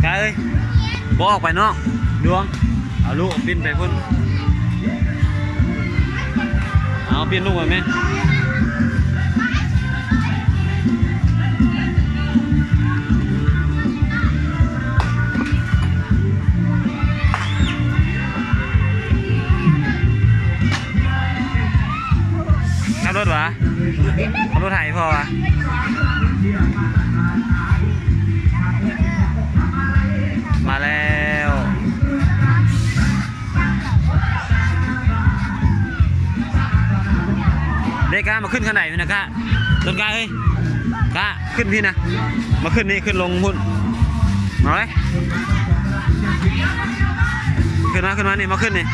ກາເອີຍ ບໍ່ອອກໄປນອກ ດວງ ເອົາລູກປິ່ນໄປພຸ້ນ ເອົາ ປິ່ນລູກໄປແມ່ ຂັບລົດຫວາ? ເອົາລົດໄຖພໍ່ວ່າ ມາແລ້ວ ເດກາ ມາຂຶ້ນຄັນໃດພີ້ນະກະ ຕົ້ນກາເອີຍ ກະ ຂຶ້ນພີ້ນະ ມາຂຶ້ນນີ້ ຂຶ້ນລົງພຸ້ນ ມາເວີຍ ຂຶ້ນມາ ຂຶ້ນມານີ້ ມາຂຶ້ນນີ້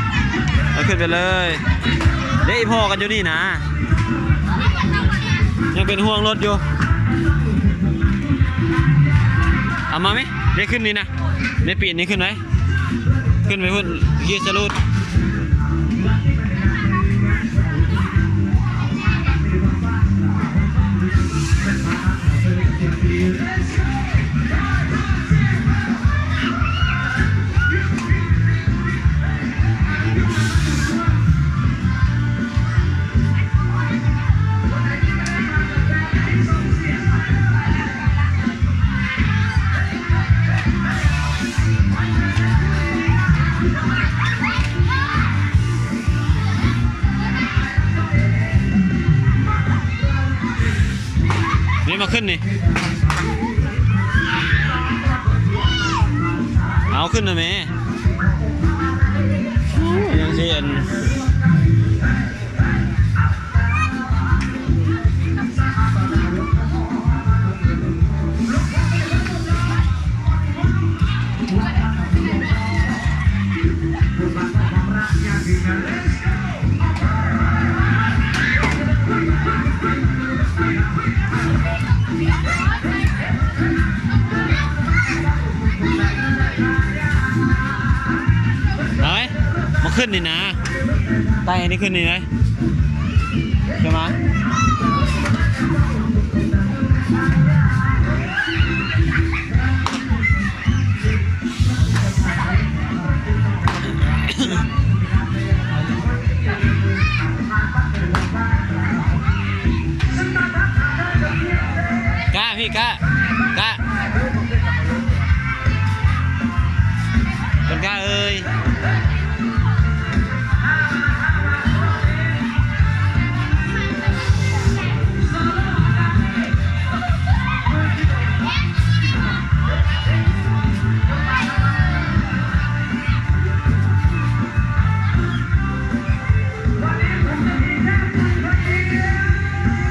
ເອົາ ຂຶ້ນໄປເລີຍ ເດ້ ພໍ້ກັນຢູ່ນີ້ນະ ຍັງເປັນຫ່ວງລົດຢູ່ ເອົາມາແມ ເດ້ ຂຶ້ນນີ້ນະ ເດ້ ປີນນີ້ຂຶ້ນໄວ້ ຂຶ້ນໄປພຸ້ນ ຂີ່ສະຫຼຸດ ນີ້ມາຂຶ້ນນີ້ ເອົາຂຶ້ນນະແມ່ ຍັງຊິອັນ ເອົາໄວ້ ມາຂຶ້ນນີ້ນະ ໄຕ່ນີ້ຂຶ້ນນີ້ເລີຍ ຂຶ້ນມາ.